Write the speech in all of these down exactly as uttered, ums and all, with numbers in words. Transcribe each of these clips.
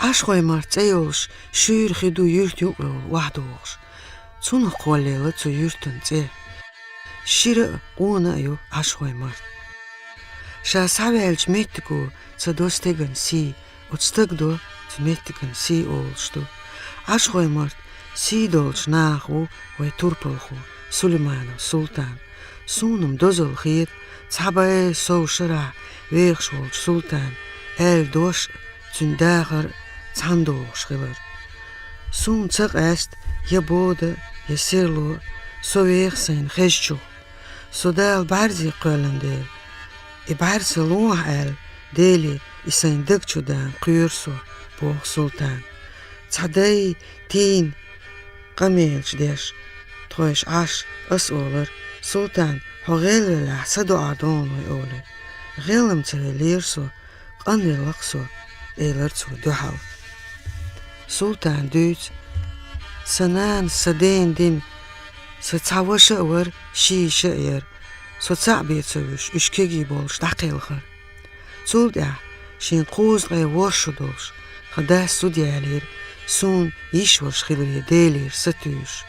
Ӏашхой-Март цӀе йолуш шуьйра хи ду юьртан юкъаралла охьадогӀуш. Цунах кхоллаелла цу юьртан цӀе. Шира а, къона а ю Ӏашхой-Март. Ша схьаваьллачу меттиго ца до стеган сий, оцу стага до цу меттиган сий олуш ду. Ӏашхой-Март сий долчу нахах ву вайн турпалхо Сулейманов Султан. Суна-м дозалла хета, цхьа бӀе сов шарахь вехаш волчу Султанан аьлла дош а, цуьнан дахар а цхьаьна догӀуш хилар. Суна ца къаьста я бода, я серло со веха сайна хезначух. Со Дала бӀаьрзе кхоьллина дела, и бӀаьрса лохьа аьлла, Деле и сайн даг чу дан кхоьру со, боху Султана. Цхьа дай тийна къамелаш деш, тхойша Ӏаш, ас олура: «Султан, хьо гӀелвеллехь, са доӀа догӀу вай», — олий. «ГӀелла-м ца веллера со, къанвелла-кх со», — элира цо дуьхьал. Султана дуьйцу: «Сан нанас сан дена дина, сан цхьа ваша а вара, ши йиша а яра. Со цхьаъ бен ца вуьсуш, уьш кегий болуш дӀакхелхира. Цул тӀаьхьа шен кхузткъе ворхӀ шо долуш, тхан дас зуда ялийра, суна йиш-ваша хиларе Делера сатуьйсуш.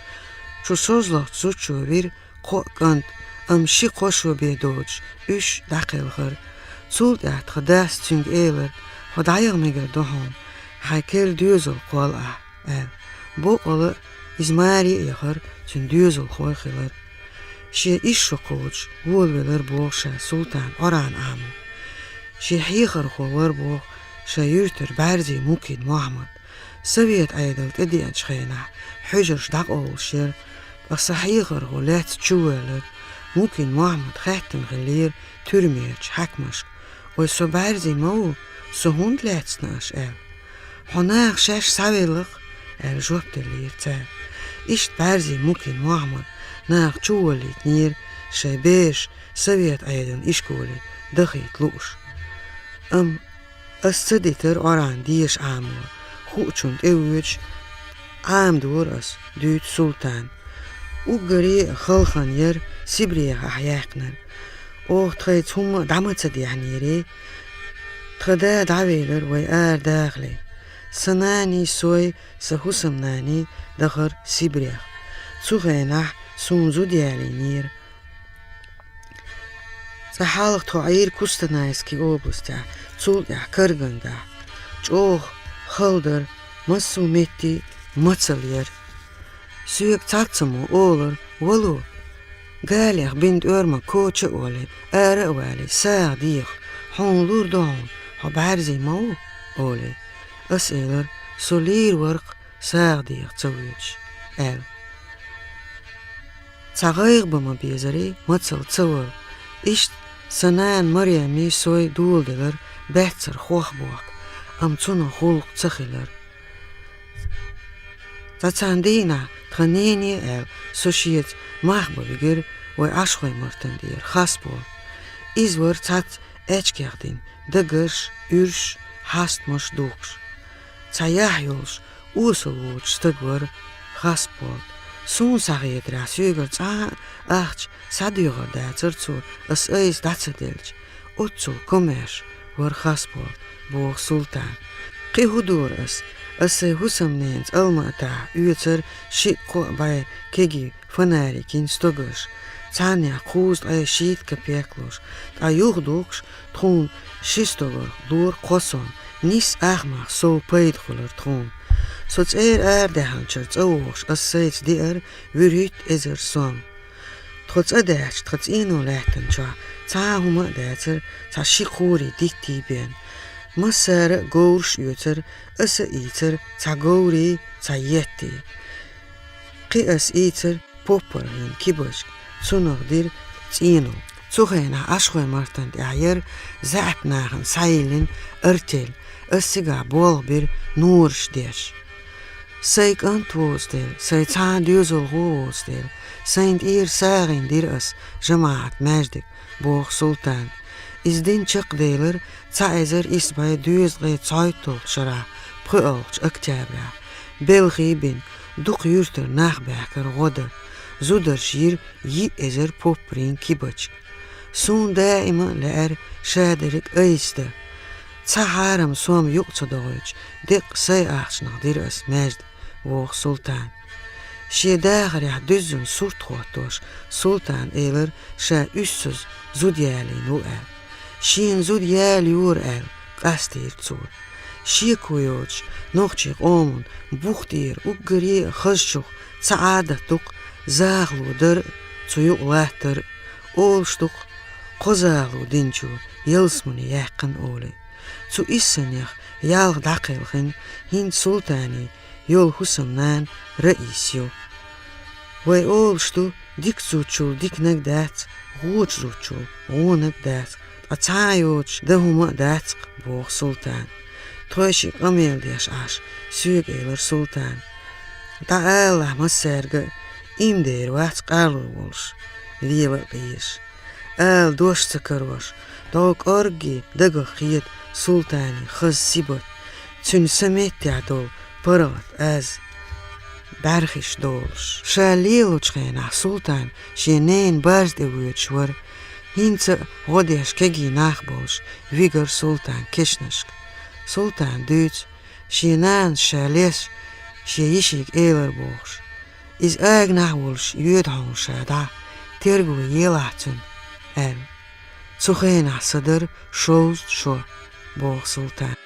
Чу шозлагӀчу зудчо вира кхоъ кӀант, амма ши-кхо шо бен доцуш, уьш дӀакхелхира. Цул тӀаьхьа тхан дас цуьнга элира: „Хьо дӀаяха мегар ду хьуна, хьайн керла доьзал кхолла ахь“, — аьлла. Боккъала а иза маре а яхара, цуьнан доьзалхой хилира. Шен исс шо кхочуш, волавелира боху ша Султан Ӏоран Ӏамо. Шен хьехархо вара боху шайн юьртара бӀаьрзе Мукин Мохьмад. Совет Ӏедал тӀедеанчу хенахь хьуьжарш дӀакъовлуш яра, ткъа сан хьехархо лаьцна чувоьллира. Мукин Мохьмад хаьттина хиллера туьрмерчу хьаькамашка: „Ой, со бӀаьрзе ма ву, со хӀунда лаьцна аша?“ — аьлла. „Хьо наха шаьш схьавелла-кх“, — аьлла, жоп деллера цара. Иштта бӀаьрзе Мукин Мохьмад наха чуволлийтинера шайн бераш совет Ӏедалан ишколе дахийта лууш. Амма ас ца дитара Ӏоран деша Ӏамо, хуучунна тӀевоьдуш Ӏамадора ас, — дуьйцу Султана. — Уггаре а халхана яра Сибрех ахь яьккхинарг. Оха тхайца хӀумма а дӀа ма ца дехьнерий. Тхан да дӀавелира вай арадахале. Сан наний, сой, сан хӀусамнаний дахара Сибрех. Цу хенахь суна зуда ялийнера. Цкъа хьалха тхо Ӏийра Кустанайский областехь, цул тӀаьхьа Каргандахь. ЧӀогӀа хала дара, массо а метте мацалла яра. Соьга цхьаццамо олура: „Вало, галех бина тӀоьрмаг коча а олий, ара а валий, сагӀа деха, хьуна лур ду хьуна, хьо бӀаьрзе ма ву“, — олий. Ас элира: „Со лийр вара-кх сагӀа деха ца воьдуш“, — аьлла. Цхьа гӀайгӀа бан ма безарий мацалла ца вала. Иштта сан нана Мареми сой доладелира баьццара хох бохка, амма цунах гӀуллакх ца хилира. Цхьа цхьана дийнахь тхан нене а аьлла, со шеца мах бан вигира вай Ӏашхой-Мартан тӀера Хасболат. Иза вара цхьацца аьчкех дина, дагарш, уьрш, хьастамаш духкуш. Цхьа яхь йолуш, осал воцуш стаг вара Хасболат. Суна схьахетарехь, соьгара цкъа а ахча схьадоьхур дацара цо, ас айса дӀа ца делча. Оццул комаьрша вара Хасболат, — боху Султана. — Кхин хӀун дора ас? Ас сайн хӀусамненца Алматахь оьцура шиъ-кхоъ бӀе кегий фонарикийн стогаш, цхьаннех кхузткъе шийтта капек луш, ткъа юхадухуш тхуна ши стогарх лора кхо сом, нийсса ах мах сов пайда хуьлура тхуна. Со цӀера арадаьхьначара цӀа вогӀуш ас сайца деара вуьрхӀитта эзар сом. Тхо цӀа даьхча, тхан цӀено лаьттан чохь цхьа а хӀума а дацара, цхьа ши кхури диттий бен. Массара а говраш оьцура, ас а ийцара цхьа говрий, цхьа еттий. Кхин ас ийцара поппархин кибачка, цунах дира цӀено. Цу хенахь Ӏашхой-Мартан тӀехь яра заьӀап нахана схьайиллина артель, ас цигахь болх бира нораш деш. Сайн кӀант воцу дела, сайн цхьа а доьзалхо воцу дела, сайна тӀера сагӀина дира ас жамаӀат маьждиг, — боху Султана. Иза дина чекхделира цхьа эзар исс бӀе дезткъе цхьайтталгӀачу шарахь, пхоьалгӀачу октябрехь. Белхий бина, дукха юьртара нах баьхкира гӀо дан. Зударша йира йиъ эзар поппарийн кибачка. Суна даима а лаьара шадерриг айса дан. Цхьа хьарам сом юкъа ца догӀуьйтуш, деккъа сай ахчанах дира ас маьждиг, боху Султана. Шен дахарехь дуьззина сурт хӀоттош, Султана элира, ша уьссаза зуда ялийна ву аьлла. Шена зуда яла йора аьлла, къастийра цо. Шеко йоцуш, нохчийн къоман бух тӀера уггаре а хазачух цхьа Ӏадат ду-кх, захало дар а, цу юкъа латтар а, олуш ду-кх, кхо захало динчо ялсамане яьккхина олий. Цу иссанех ялх дӀакхелхина хӀинца Султанан йолу хӀусамнана Раиса ю. Вай олуш ду, дика зудчул диканиг дац, гӀочу зудчул гӀонаг дац, ткъа цхьа а йоцуш дан хӀума а дац-кх, боху Султана. Тхойшиъ къамел деш Ӏаш, соьга элира Султана. ДӀаалалахь массаьрга а, иман дер вац къарлур волуш, вела а къежаш. Ала дош ца карош, дӀо кӀоргге дагах хета Султанан хаза сибат, цуьнан са меттехь долу паргӀат аз, бӀаьрхиш долуш. Ша лелочу хенахь Султана шен ненан барз тӀе воьдуш вара. ХӀинца а гӀо деш кегий нах болуш вигара Султана кешнашка. Султана дуьйцу, шен нанас ша леш, шен йишига элира бохуш. Иза аганахь а волуш йоьду хьуна ша дӀа, терго елахь цуьнан, аьлла. Цу хенахь сан дара шовзткъа шо, боху Султана.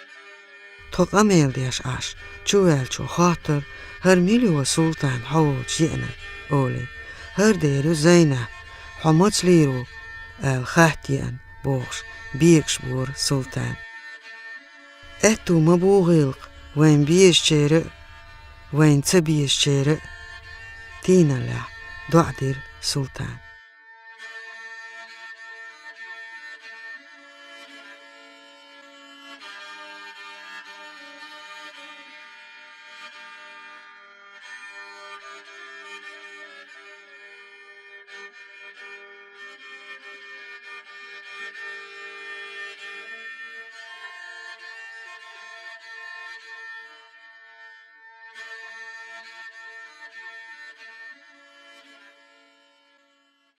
Тхо къамел деш Ӏаш, чуваьллачо хоттура, хӀара мила ю Султана хьо волчу еанарг, олий. ХӀара дер ю Зайнап, хьо мацаллийр ву, аьлла хатта еана, бохуш, бегаш бора Султана. Аьтту ма богӀийла-кх вайна безачеран а, вайна ца безачеран а, тийналлехь доӀа дира Султана.